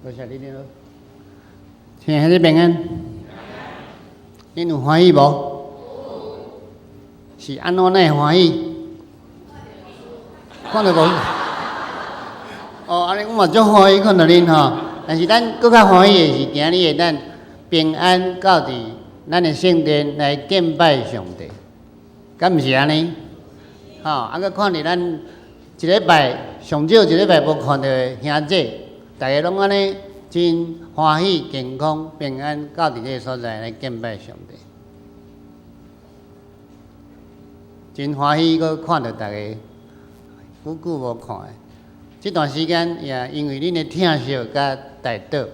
多謝你了。親愛的平安，恁有歡喜無？是按怎會歡喜？看著無？哦，按呢阮嘛足歡喜看著恁吼。但是咱閣較歡喜的是，今日會當平安到佇咱的聖殿來敬拜上帝，敢毋是按呢？吼，啊，閣看著咱一禮拜上少一禮拜無看著的兄弟，逐家攏按呢真歡喜、健康、平安，到佇這个所在來敬拜上帝，真歡喜，閣看著逐家，久久無看的。這段時間也因為恁的疼惜佮代禱，予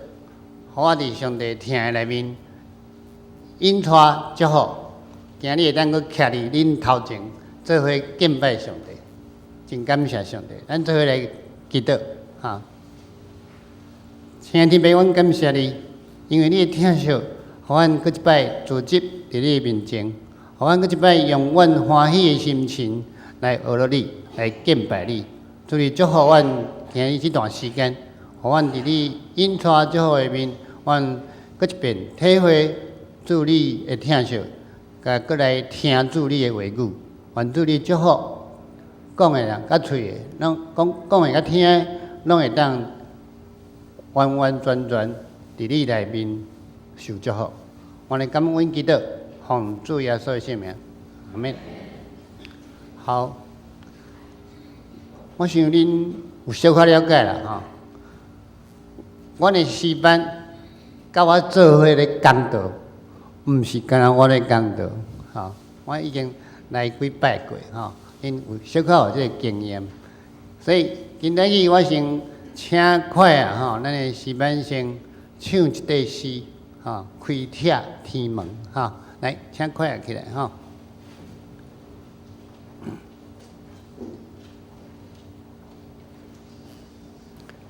我佇上帝疼的內面引帶祝福，今日會當閣徛佇恁頭前，做伙敬拜上帝，真感謝上帝。咱做伙來祈禱，哈！親愛的天父，阮感謝你，因為你的疼惜，予阮閣一擺聚集佇你的面前，予阮閣一擺用阮歡喜的心情來學落你，來敬拜你。主你祝福阮今日這段時間，予阮佇你引帶祝福的面，阮閣一遍體會主你的疼惜，共閣來聽主你的話語。願主你祝福講的人佮喙的，攏講講的佮聽的，攏會當完完全全佇你內面受祝福。我來感恩祈禱，奉主耶穌的聖名，阿們。好。我想恁有小可了解啦，吼。阮的詩班佮我做伙咧講道，毋是干焦我咧講道，吼。我已經來幾擺過，吼，恁有小可有這个經驗。所以今仔日我先請快啊，吼，咱的詩班先唱一塊詩，吼，開拓天門，吼，來，請快啊起來，吼。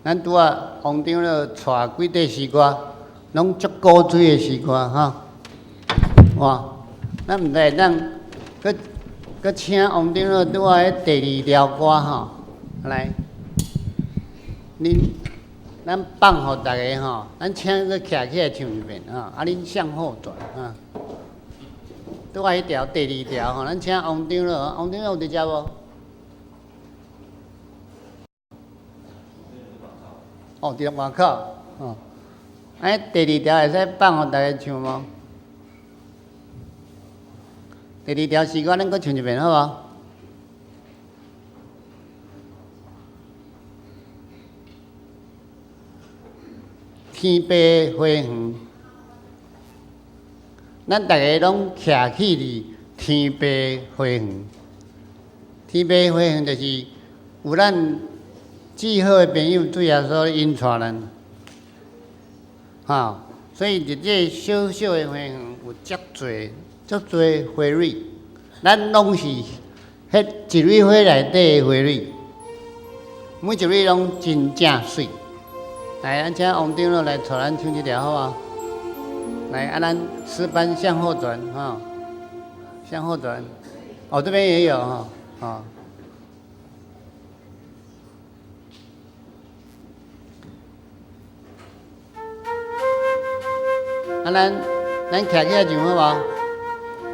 咱拄仔王長老帶幾塊詩歌，攏足古錐的詩歌，吼。哇！咱毋知會當閣閣請王長老拄仔彼第二條歌吼，來，恁咱放予逐家吼，咱請閣徛起來唱一遍吼，啊，恁向後轉哈。拄仔彼條第二條吼，咱請王長老，王長老有佇遮無？哦，佇外口，哦，哎，第二條會使放予逐家唱無？第二條詩歌，咱閣唱一遍好無？天父花園，咱逐家攏徛起佇天父花園。天父花園就是有咱至好的朋友主耶穌引帶咱，吼，所以佇這個小小的花園有遮濟、遮濟花蕊，咱攏是彼一蕊花內底的花蕊，每一蕊攏真正媠。來，咱請王長老來帶咱唱這條好無？來，啊，咱詩班向後轉，吼，向後轉。哦，這邊也有吼，吼。啊，咱咱徛起來唱好無？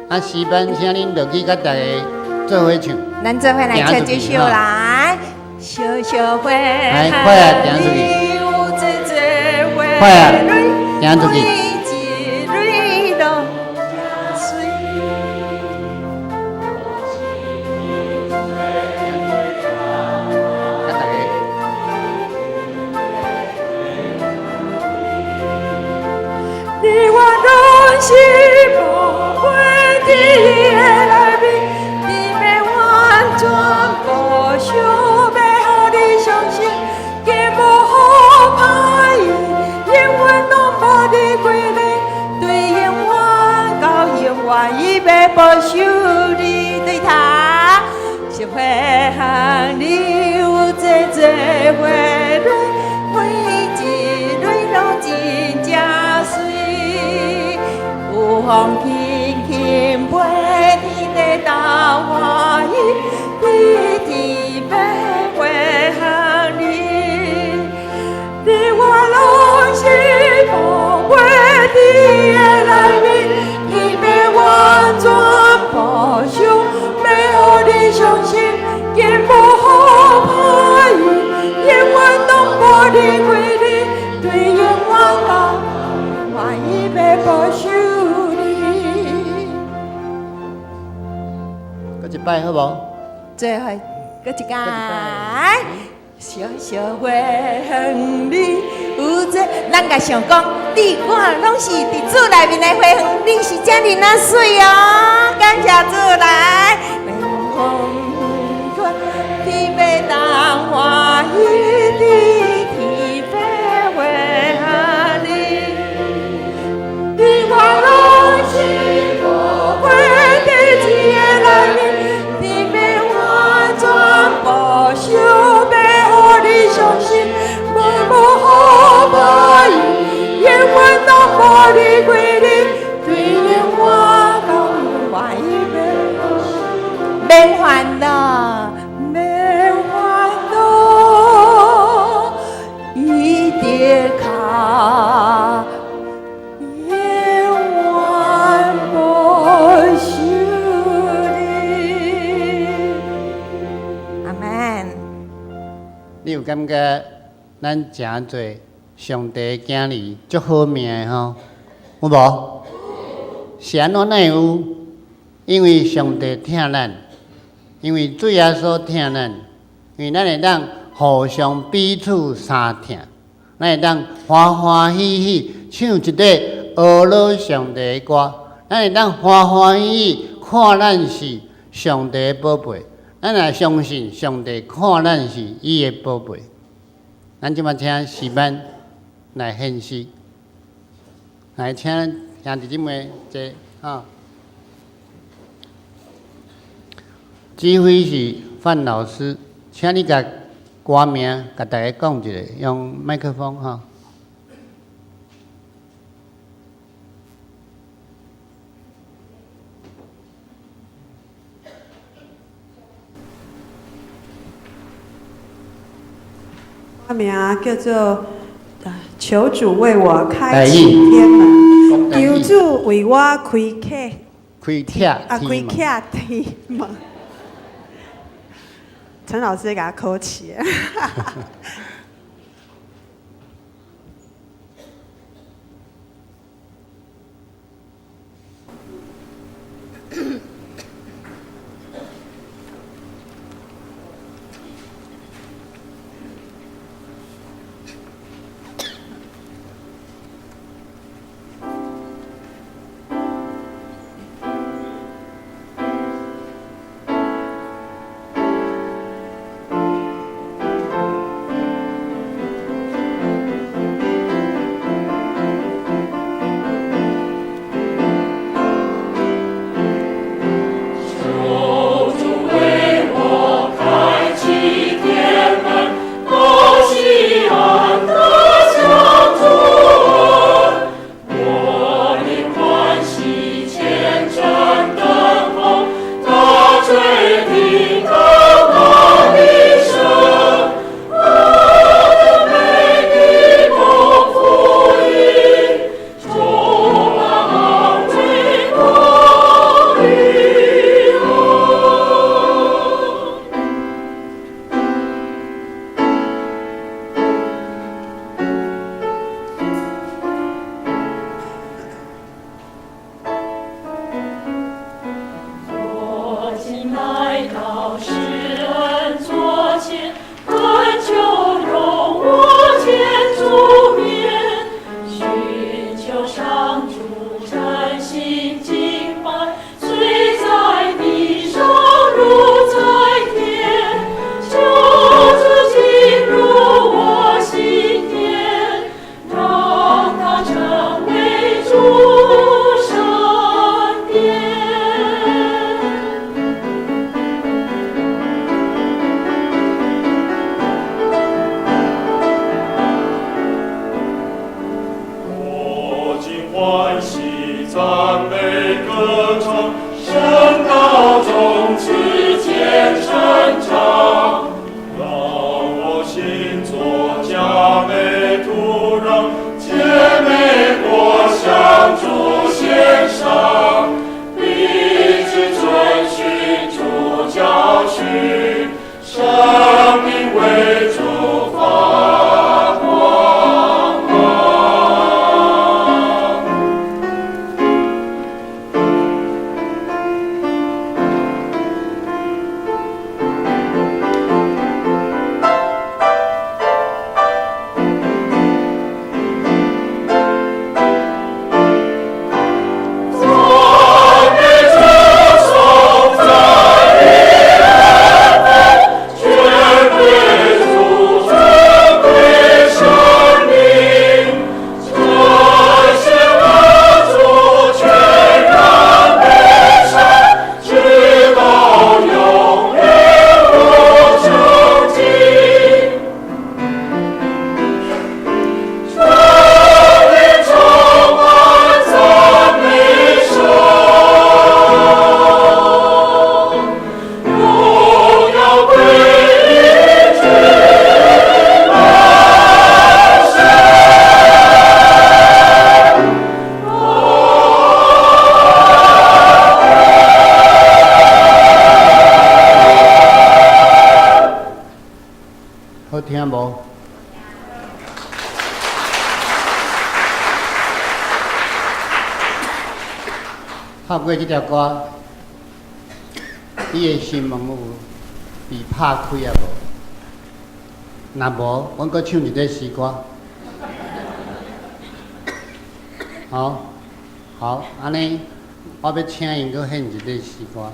啊，詩班請恁落去佮逐家做伙唱。咱做伙來唱這首來，小小花來，快啊，行出去！快啊，行出去！是无花伫伊的內面，你欲完全保守，欲予你相信，更無好歹的，永遠攏無你規個，對永遠到永遠，伊欲保守你對他，是花行裡有濟濟花蕊，每一蕊攏真正媠。有心，更無予歹伊，永遠攏無離開你，對永遠到願意欲保守你。閣一擺好無？最後閣一擺，小小花園裡有這，咱共想講，你我攏是佇主內面的花園，恁是遮爾仔媠哦，感謝主來。天欲當歡喜佇天父花園裡，你我攏是寶貝佇主的內面，甜欲完全保守，欲予你傷心，無無予歹伊，永遠攏無離開你，對永遠到永遠免煩惱，免煩惱，伊的跤永遠保守你。阿們。你有感覺咱誠濟上帝的囝兒足好命的吼？有無？是按怎哪會有？因為上帝疼咱，因為主耶穌疼咱，因為咱會當互相彼此相疼，咱會當歡歡喜喜唱一個呵咾上帝的歌，咱會當歡歡喜喜看咱是上帝的寶貝，咱也相信上帝看咱是伊的寶貝。咱這擺請詩班來獻詩，來請兄弟姊妹坐吼。指揮是范老師，請你共歌名共大家講一下，用麥克風吼。歌名叫做《求主為我開啟天門》，求主為我開啟開啟啊，開啟天門。陳老師共考試。好聽無？透過這條歌，你的心門有被拍開啊無？若無，阮閣唱一個詩歌。好，好，按呢，我欲請𪜶閣獻一個詩歌。